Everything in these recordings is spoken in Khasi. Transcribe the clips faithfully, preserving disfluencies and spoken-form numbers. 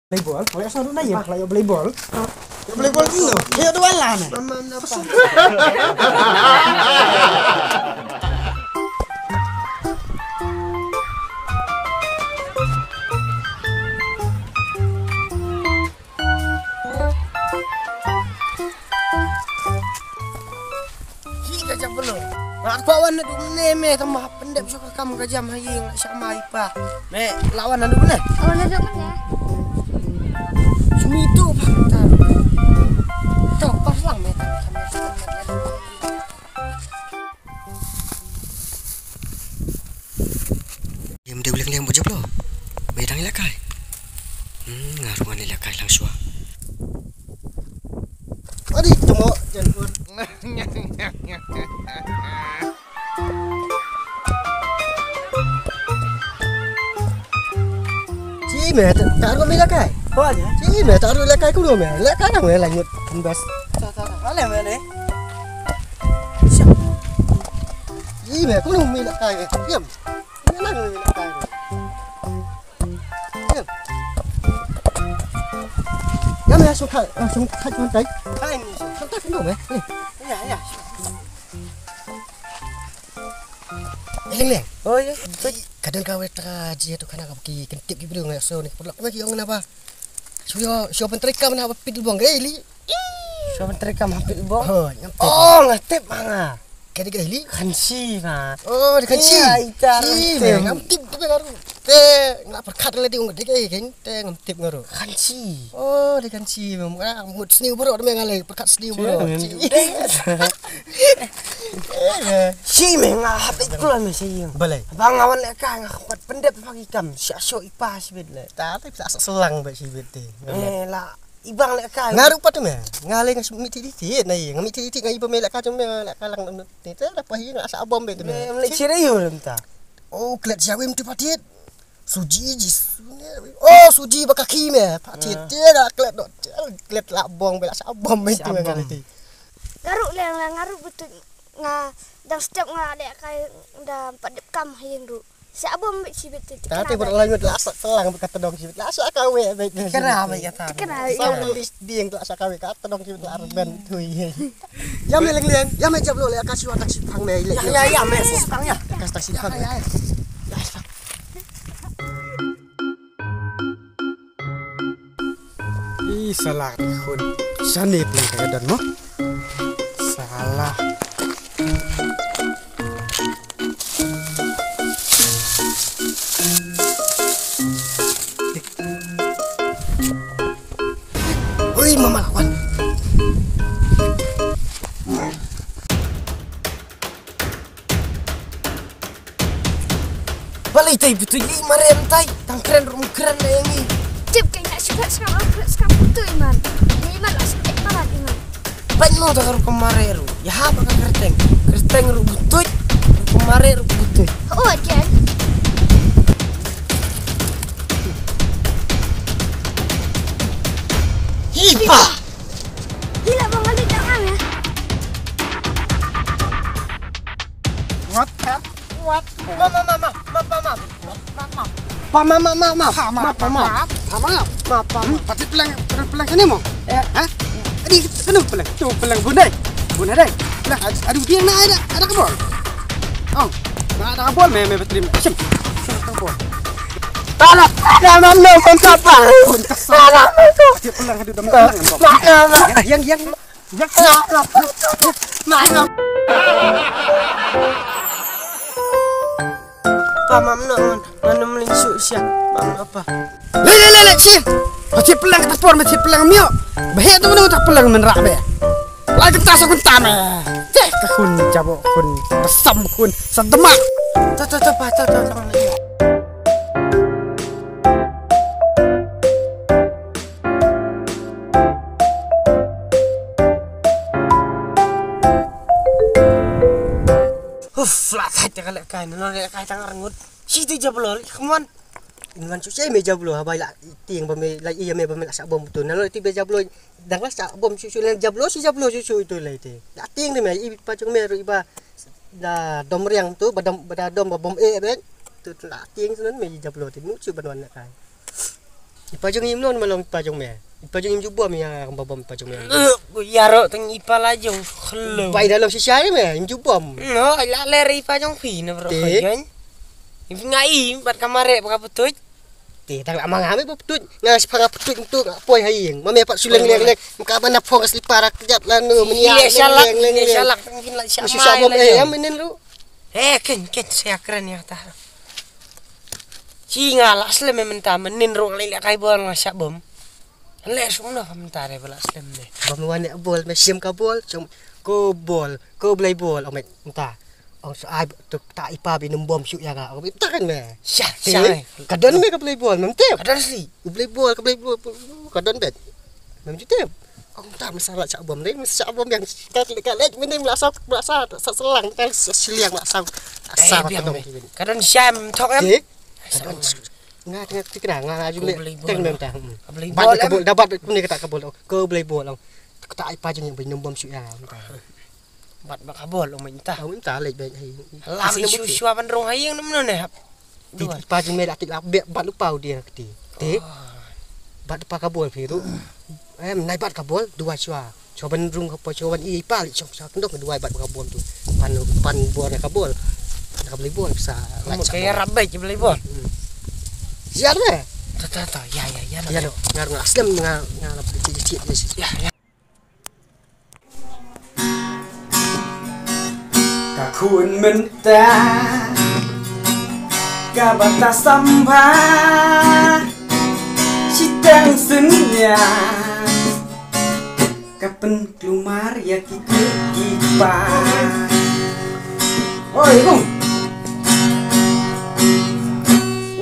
Volleyball. Wei sa duna ya, la ya volleyball. Ya volleyball tu. Ya dua lah ni. Hi ka jam belo. Rak ba wan na dum ne me tama pendep suk kam ka jam hayi ngak sama ipa. Me lawan na dum ne. Oh, na dum ne. Sumi tu pa ta. Tu pas lang me. Em de ulang liang bujap lo. Wei dang ila kai. Hmm, ngarung ani ila kai lang sua. Adi temo jan pun. Ci me tak ru mi ila kai. Ci me tak ru ila kai ku me. Ila kai nang me lanjut. Bas. Ale me le. Ci me ku mi ila kai. Diam. Ini lagi ini lagi. Diam. Diam ya, suka, ah, suka, suka, suka. Hai, ini suka. Suka, suka, eh. Ini. Ya, ya. Leng leng. Oh ya. Kadang kau eta ji tu kana kau ki kentip ki bru ngai so ni kepelak lagi orang kenapa? Suyo, suyo penterika mana apa pidul bong gai li. Suyo penterika mana pidul bong? Oh, ngam tip. Oh, ngam tip manga. Kadi gai li. Kansi ma. Oh, di kansi. Iya, ita si ngam tip. Ngam tip tu ngaru. Te ngam perkat le di ung de gai kan. Te ngam tip ngaru. Kansi. Oh, di kansi. Mut sniu bro de ngalai perkat sniu bro. Si me nga hap ikula me saying. Balai. Bang awan le ka nga hap pendep pagi kam. Sya syo ipa sibit le. Ta ta sa selang ba sibit te. Eh la ibang le ka. Ngaru pat me. Ngalai nga miti diti na ye. Nga miti diti nga iba me le ka jong me le ka lang ni te da pahi nga sa bom be te me. Me le chire yo ta. Oh klet siawim tu patit. Suji ji. Oh suji bakaki me. Patit te da klet dot. Klet la bong be la sa bom be tu ngalai te. Ngaru le nga ngaru betul nga dang step nga de kai da empat dep kam hayin ru. Sa bom be sibit tu. Tati ber la ngut la sa selang be katedong sibit la sa kawe be. Kena be kata. Kena. Sa ding la sa kawe katedong sibit la arben tu ye. Ya me leng leng ya me jab lo le ka siwa tak sipang me le. Ya ya ya me sipang ya. Ka tak sipang. Ya ya. Ih, salah ka khun. Sani plang ka don mo. Salah. Ui, mama lawan. Balei tai betul i mare em tai. Tang kren rum kren na yang i. Tip kay na sikat sa ang kret sa putu iman. Ni iman la sa tek marat iman. Ban mo ta ru kemare ru. Ya ha ba ka kerteng. Kerteng ru betul. Ru kemare ru betul. Oh again. Hipa. Gila bang kali tak ngam ya. What? What? Ma ma ma ma ma ma ma. Pa ma ma ma ma. Pa ma ma ma. Pa ma. Pa ma. Pati peleng, peleng kene mo? Eh, ha? Adi kene peleng. Tu peleng bundai. Bundai dai. Nah, adu dia na ada, ada kebol. Oh. Na ada kebol me me betrim. Sim. Sim kebol. Tara, tara mam no kon kapa. Tara. Pati peleng adu dam peleng. Yang yang yang. Pa mam no man, ngam ling su sia. Mam no pa. Le le le le chi. Machi pelang ta por machi pelang mio. Bahe tu mana ta pelang men rak be. Lai kenta sa kun tame. Teh ka kun jabo kun. Besam kun. Sadema. Ta ta ta pa ta ta ta. Uf, la thait te ka lehkai, nano lehkai tang arngut. Shi te jablo, come on. Ngan shu shai me jablo, haba la tieng ba me la iya me ba me la sa bom tu. Nano ti be jablo, dang la sa bom shu shu len jablo, shi jablo shu shu itu lai te. La tieng de me, i pa chung me ru iba da dom riang tu, ba dom, ba da dom ba bom e ben. Tu la tieng tu nan me jablo te, nu shu ban wan lehkai. Pajong im non malong pajong me. Pajong im jubom ya kamba bom pajong me. Ïaroh tang ipa la jong khlo. Pai dalam shisha me im jubom. No, la ler ipa jong phi na bro. Te? Jon. Im ngai im bat kamare baka betuj. Te tang la manga me betuj. Nga sepanga betuj untuk nga poi haying. Mame pat suleng leng leng. Ka mana phong ka slipar ka jap la no menia. Iya salak, iya salak tang kin la syak. Susah bom eh ya menen ru. Eh ken ken saya keren ya ta. Ci nga la slem mynta mynnin ruh nga leh kai bol nga shah bom. Leh sum noh mynta re ba la slem ne. Bom wan ne bol me sim ka bol sum ko bol ko blei bol ong mynta. Ong su ai tu ta ipa bi num bom shu ya ga ong mynta kan me. Shah shah. Ka don me ka blei bol mem tip. Ka don sli. Blei bol ka blei bol ka don bet. Mem ju tip. Ong ta masa la shah bom dei masa shah bom yang ka ka leh mynnin la sa la sa sa selang ka siliang la sa sa ka dong. Ka don sham thok em. Nga tengah tikna nga aju leh teng nang ta. Bat ka bol dabat kuni kata ka bol. Ko blei bol. Kata ai pa jing yang bom shu ya. Bat ba ka bol ong mynta. Ong mynta leh bet hai. Lam shu shu ban rong hai yang nem ne. Ti pa jing me da tik la be bat lupa u dia kti. Ti. Bat pa ka bol phi tu. Em nai bat ka bol dua chua. Chua ban rung ka po chua ban i pa li chok chua kendok dua bat ka bol tu. Pan pan bol ka bol. Ka beli bol sa la chua. Ka ya rabai ki beli bol. Ya le. Ta ta ta ya ya ya. Ya lo. Ngar ngar aslem ngar ngar la ti ti ti. Ya ya. Ka khun mynta ka ba ta sambha shiteng synñia ka pynklumar ïa ki kli ki pa. Oi bung.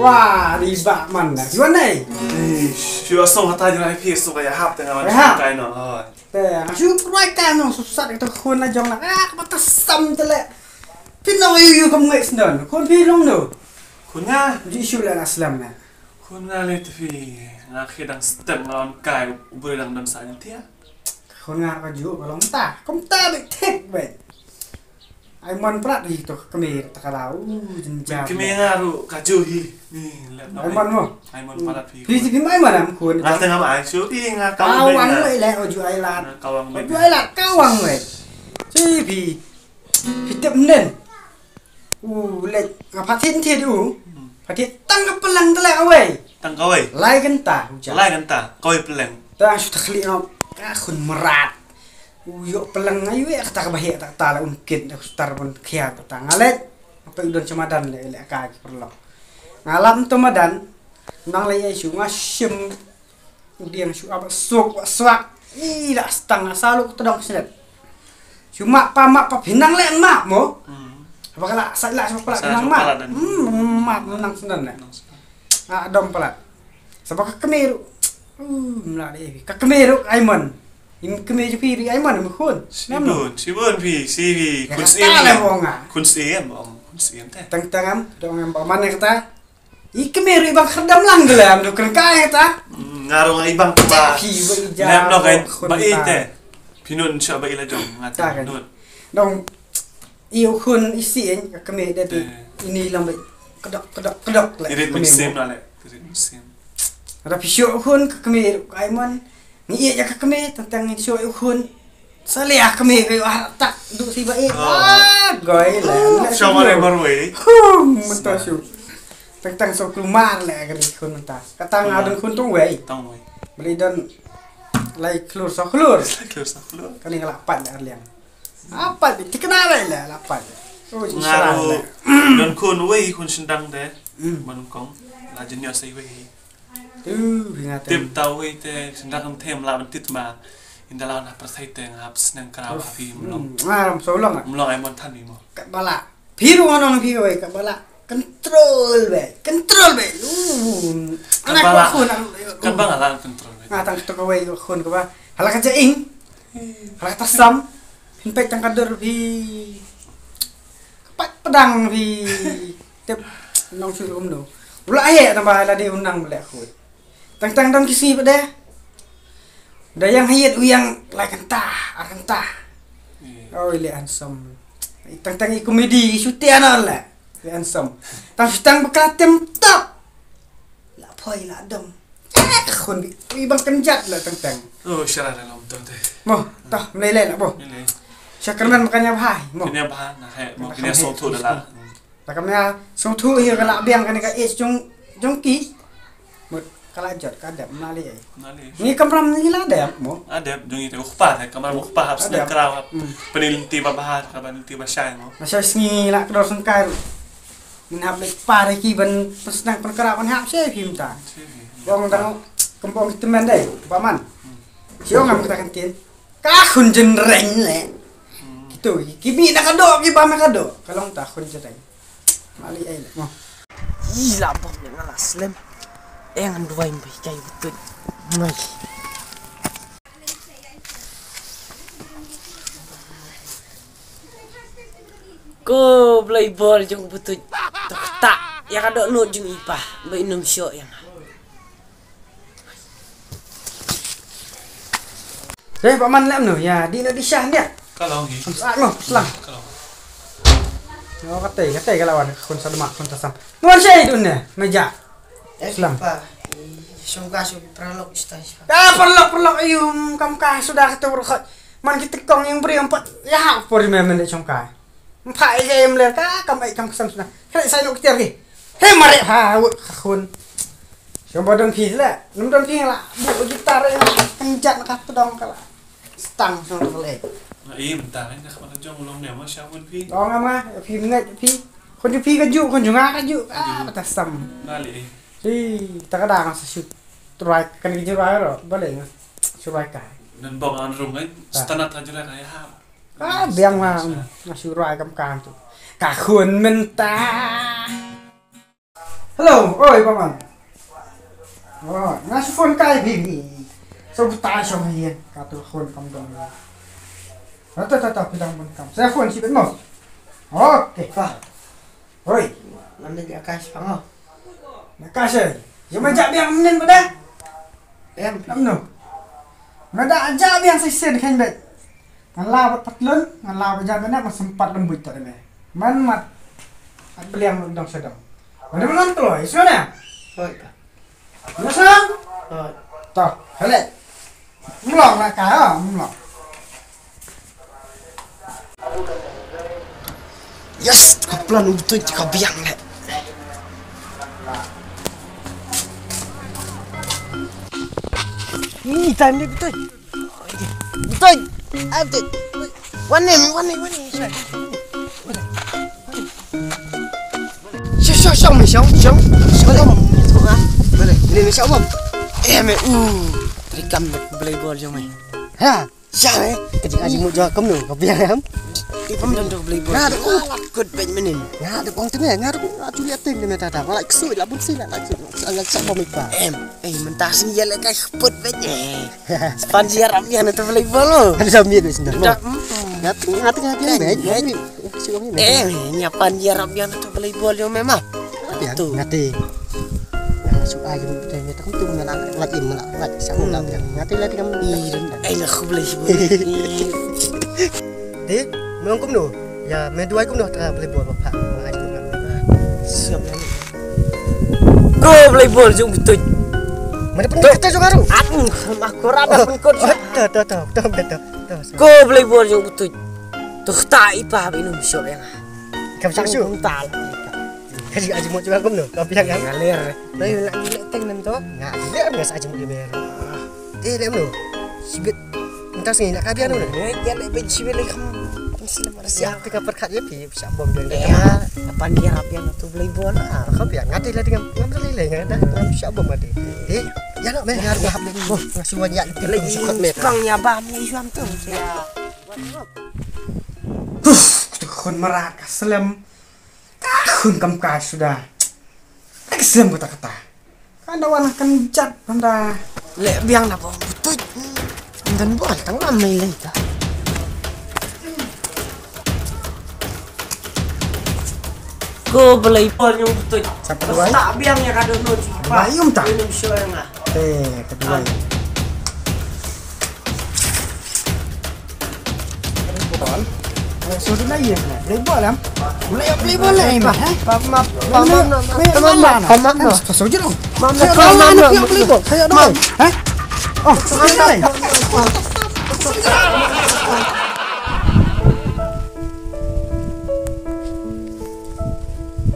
Wah, di ba man da. Yuan nei. Shu asong hata jong ai phi asong ka ya hap tengah man kai no. Te nga shu pruai ka nong susat ka khun la jong la ah ka ta sam te le. Phi nong yu yu kam ngai sndon khun phi long no. Khun nga. Ji shu la na slam na. Khun nga le te phi nga khi dang step nga on kai u bre dang don sa nyen tia. Khun nga ka ju ka long ta kom ta be thik be. Ai mon prat hi to kmie ta ka dau jin jam. Kmie nga ru ka ju hi. Ni lep na. Ai mon mo. Ai mon prat hi. Hi hi mai mon am khun. Nga tengah ma ai shu hi nga ka wang wei le o ju ai lat. Ka wang wei. Ju ai lat ka wang wei. Chi bi. Hi tep nen. U le nga phat thin thin u. Phat thin tang ka pelang tele awei. Tang ka wei. Lai kenta u ja. Lai kenta ka wei pelang. Tang shu ta khli ngam ka khun merat. U ïoh pyllang ayu ïa kata ka bahe ta kata la un kit da star ban khia ta nga leh. Apa u don chamadan le le ka ki perlok. Nga lam to madan nang le ïa shu nga shim u diang shu ap suk wa swak. I la stang nga salu ta dong snet. Shu map pa map pa phinang le map mo. Apa kala sa la shu pala nang map. Hmm map nang snen le. Ah dom pala. Saba ka kmie ruh. Uh, mla de ka kmie ruh ai mon. Im kmie ju phi ri ai mon im khun. Sibun, sibun phi, si phi. Khun si em. Khun si em, khun si em te. Tang tang am, dong am ba man kata. I kmie ri bang khadam lang de lam do kren kai ta. Nga rong ai bang ba. Phi ba i ja. Lem no kai ba i te. Phi nun sha ba i la jong nga ta nun. Dong I u khun i si eng ka kmie de ti ini lam kedok kedok kedok le. Irit mynsiem la le. Irit mynsiem. Ada pisio u khun ka kmie ai mon. Ngi ia ja ka kmie tentang ngi sio u khun. Salia kmie ka ah tak du si ba i. Ah goi le. Sama le marwei. Hum menta shu. Tentang so klumar le ka khun menta. Katang ada khun tong wei. Tong wei. Beli don lai klur so klur. Klur so klur. Kani ngala pat le arliang. Apa di tikna lai la la pat. Oh, nga ru don khun wei khun sendang de. Ban kong la jin yo sei wei. Tu ringa tem. Tip tau wei te sendang tem la ban tit ma. Inda la na persai te nga hap seneng kra ha phi mlong. Nga ram so long. Mlong ai mon than mi mo. Kat bala. Phi ru nong phi wei kat bala. Control be. Control be. Anak khun. Kat bala control be. Nga tang to wei khun ka ba. Hala ka ja ing. Hala ka tasam. Phin peit tang ka dur phi. Ka pat pedang phi. Tep nong shu kumno. Ula aye na ba la de undang bele khu. Tang tang dang kisi pede. Da yang hayet u yang lai kenta, ar kenta. Oi le handsome. Tang tang i komedi i shu tian le. Le handsome. Tang shu tang baka tem top. La poi la dom. Ka khun bi, bi bang kynjat la teng teng. Oh, shara da lom to te. Mo, to, mlei lei la mo. Mlei lei. Sha kyrmen ma kane bha, mo. Kane bha, na he, mo kane song thu da la. Ta kam ya song thu hi ka la biang kane ka age jong, jong ki. Mut ka la jot ka dep mali ai. Mali. Ngi kamram ngi la dep mo. Adep jong ite u kpa te kamram u kpa hap sdang kraw hap. Pynlynti ba bha ka ban lynti ba shai mo. Na shai sngi la kdor sngkai. Min hap lek pa re ki ban pynslem pynkraw ban hap shai phim ta. Dong dang kembong ki temen dei ba man. Siong ngam kita kan tin. Ka khun jynreng le. Kitu ki bi na ka do ki ba ma ka do. Ka long ta khun jynreng. Mali ai le mo. Ih, la bom ne nga la slem. Eng an duwai mbai kai butut. Mai. Ko blei bol jong butut. Tok tak ya ka do no jong ipa. Bai num sho yang. Hei, Pak Man lem no, ya, di no di shah dia. Ka long hi. Am sa no, slang. Ka long. No, katei, katei ka lawan, khun sa demak, khun sa sam. Nuan shai dun ne, meja. Slam. Pa, shong ka shong paralok ista ispa. Ka paralok, paralok, ayum, kam ka sudah kata berkhot. Man kita kong yang beri empat, ya, por me men shong ka. Mphah ïa ka em ler ka kam ai kam ksam sna. Khreh sai nuk tiar ki. He mare ha wut ka khun. Shong ba don phi le. Nam don phi la. Bu gitar ïa kan jat ka tdong ka la. Stang shong ka le. Na im ta ne ka khun jong long ne ma sha wut phi. Long ama phi ngai phi. Khun ju phi ka ju khun ju nga ka ju. Ah ta sam. Na le. Hi ta ka dang sa shoot. Try kan ki ju rai ro. Ba le nga. Shoot rai ka. Nan bong an rung ai. Stanat ha ju rai ka ya. Ka biang ma nga shu rwai kam kam tu. Ka khun mynta. Hello, oi Paman. Oh, nga shu phone kai phi ni. So buta shong hien ka tu khun kam dong. Ta ta ta phi dang bun kam. Sa phone shi bet mo. Okay. Pa. Hoi. Ngan dei ka Akash pang. Akash eh. Ïa ma jah biang mynnin ba da? Em. Namno? Nga da jah biang sa shisien kheiñ beit. Ngan la bad patlun, ngan la bad jah beit na, ngan sympat lem buit ta dei me. Man mat. At bliang dong sa dong. Ngan da ngan kloi, sngewna? Hoi. Ngan sa? Hoi. To, helek. Mlong na ka ha, mlong. Yes, ka plan u betul ka biang le. Ni time dia betul. Betul. Ah, betul. One name, one name, one name. Shong, shong, shong, shong, shong. Shong. Boleh. Boleh, ni shong. Eh, me u. Rikam boleh bol jong me. Ha. Sha eh. Ka jing aji mut jong kumno ka biang em. Ti pam don tu boleh bol. Nga da ong kut bej menin. Nga da ong tene, nga da ong atu liat teng ne tata. Nga la ksui la bun si la la ksui. Sa la sa pamit ba. Em. Eh, mynta sing ya le ka kput bej. Span ji arap ya na tu boleh bol. Ada samit bej sendal. Nga nga tengah biang bej. Eh, nyapan ji arap ya na tu boleh bol yo memang. Biang. Tu. Ngati. Nga suk ai jong te me ta kum tu me la la im me la la sa kum la biang. Ngati la ti kam. Ai la khub le shi. Te me ong kumno? Ya me duwai kumno ta boleh bol ba pha. Nga ai jong ngam. Siap. Ko boleh bol jong betul. Mana pun kita jong aru. Aku ma ko rada pun ko. Ta ta ta ta ta. Ko boleh bol jong betul. Tu ta ipa binum shop yang. Kam sak shu. Kum tal. Ka jing aji mut jong nga kumno? Ka biang kan? Ngalir. Lai la ngi leh teng nem to. Nga leh nga sa aji mut ber. Eh, leh mno. Sibit. Entah sini nak ka biang mno. Eh, ya leh ben sibit leh kam. Sila mana siap. Siap te ka perkat ya pi, siap bom biang. Ya, apa dia biang tu boleh bol. Ah, ka biang ngati lah dengan ngam leh leh ngam dah. Ngam siap bom mati. Eh, ya nak meh ngar ngap ni. Oh, ngasi wan ya. Leh sukat meh. Bang ya ba mi suam tu. Ya. Huh, tu khun marat ka slem. Ka khun kam ka suda. Ka slem kata kata. Ka da wan kan jat panda. Leh biang na bom butut. Dan bol tang lam mai leh ta. Ko boleh bol nyong butut. Sapa duwai? Tak biang ya ka dono. Bayum ta. Minum show yang ah. Eh, kedua. Bol. So duna ye. Play ball em. Play play ball em. Pam map, pam map no, pam map no, pam map no. So so jero. Mam no, pam map no. Play ball. Saya no. Eh? Oh, so duna.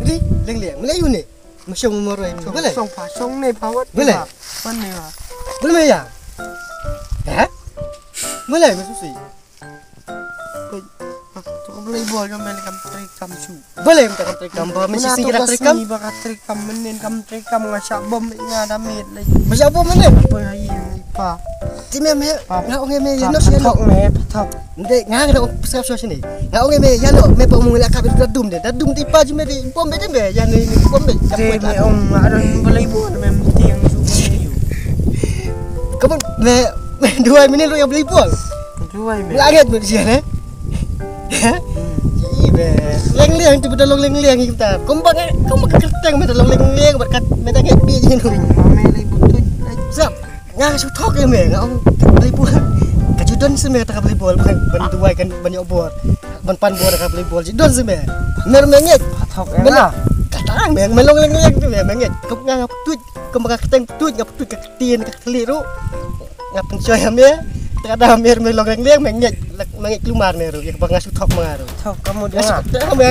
Jadi, leng leng. Mulai yuni. Masuk umur em. Boleh? Song pa, song ne pa wat. Boleh? Wan ne pa. Boleh ya? Ha? Boleh masuk si. Tu boleh bol jom meli kam trik kam su. Boleh minta kam trik kam ba mesti sing kira trik kam. Ba ka trik kam menen kam trik kam nga syak bom nga da mit lagi. Masuk bom menen. Apa hai pa. Ti me me. Nga ong me no si no. Me pa. Nde nga nga ong pesap so sini. Nga ong me ya no me pa mung la ka bi da dum de. Da dum ti pa ji me di bom be de me ya ni ni bom be. Ti me ong nga don volleyball me mesti yang su. Kamu me dua minit lo yang volleyball. Dua minit. Lagi tu dia ne. Ji be. Leng leng tu betul leng leng kita. Kau bang kau makan kerteng betul leng leng berkat me tak ngai bi ji nu. Mame lagi betul. Sap. Nga shu thok ïa me nga ong ka volleyball. Ka ju don se me kata ka volleyball ban ban duwai kan ban ïoh bor. Ban pan bor ka volleyball ju don se me. Mer me ngeit. Thok ïa nga. Kata me me long leng leng tu me me ngeit. Kop nga nga ptut kop ka kteng ptut nga ptut ka ktien ka thli ru. Nga pynshoi ïa me. Kata mer me long leng leng me ngeit. Me ngeit klumar me ru ïa ba nga shu thok ma nga ru. Thok kamu dia. Thok me.